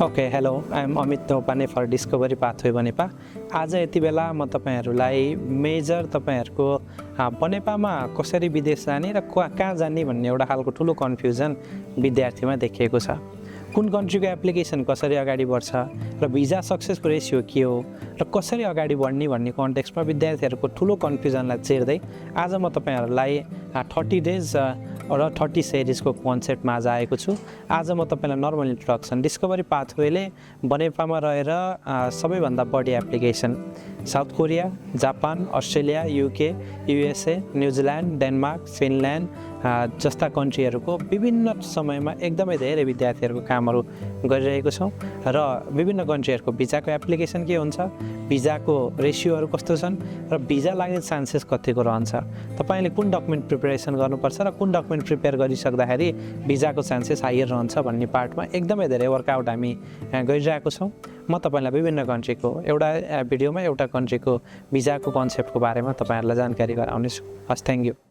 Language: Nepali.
Okay hello I am Amit Dopane for discovery pathway Banepa. आज यति बेला म तपाईहरुलाई मेजर तपाईहरुको बनेपामा कसरी विदेश जाने र कहाँ जाने भन्ने एउटा खालको ठुलो कन्फ्युजन विद्यार्थीमा देखिएको छ। कुन कन्ट्रीको एप्लिकेसन कसरी अगाडि बढ्छ र भिजा सक्सेसको रेशियो के हो र कसरी अगाडि बढ्ने भन्ने कन्टेक्स्टमा विद्यार्थीहरुको ठुलो कन्फ्युजनलाई चेर्दै आज म तपाईहरुलाई 30 डेज र 30 सिरिजको कन्सेप्टमा आज आएको छु। आज म तपाईलाई नर्मल इन्ट्रोडक्सन डिस्कभरी पाथवेले बनेपामा रहेर सबैभन्दा बढी application south Korea, Japan, Australia, UK, USA, New Zealand, Denmark, Finland जस्ता कन्ट्रीहरुको विभिन्न समयमा एकदमै धेरै विद्यार्थीहरुको कामहरु गरिरहेको छौं र विभिन्न कन्ट्रीहरुको भिजाको एप्लिकेसन के हुन्छ, भिजाको रेशियोहरु कस्तो छन् र भिजा लाग्ने चान्सेस कतिको रहन्छ, तपाईले कुन डकुमेन्ट प्रिपरेसन गर्नुपर्छ र कुन डकुमेन्ट प्रिपेयर गरिसक्दाखेरि भिजाको चान्सेस हायर रहन्छ भन्ने पार्टमा एकदमै धेरै वर्कआउट हामी गरिरहेको छौं। म तपाईलाई विभिन्न कन्ट्रीको एउटा भिडियोमा एउटा कन्ट्रीको भिजाको कन्सेप्टको बारेमा तपाईहरुलाई जानकारी गराउने छु। हस्, थ्यांक यू।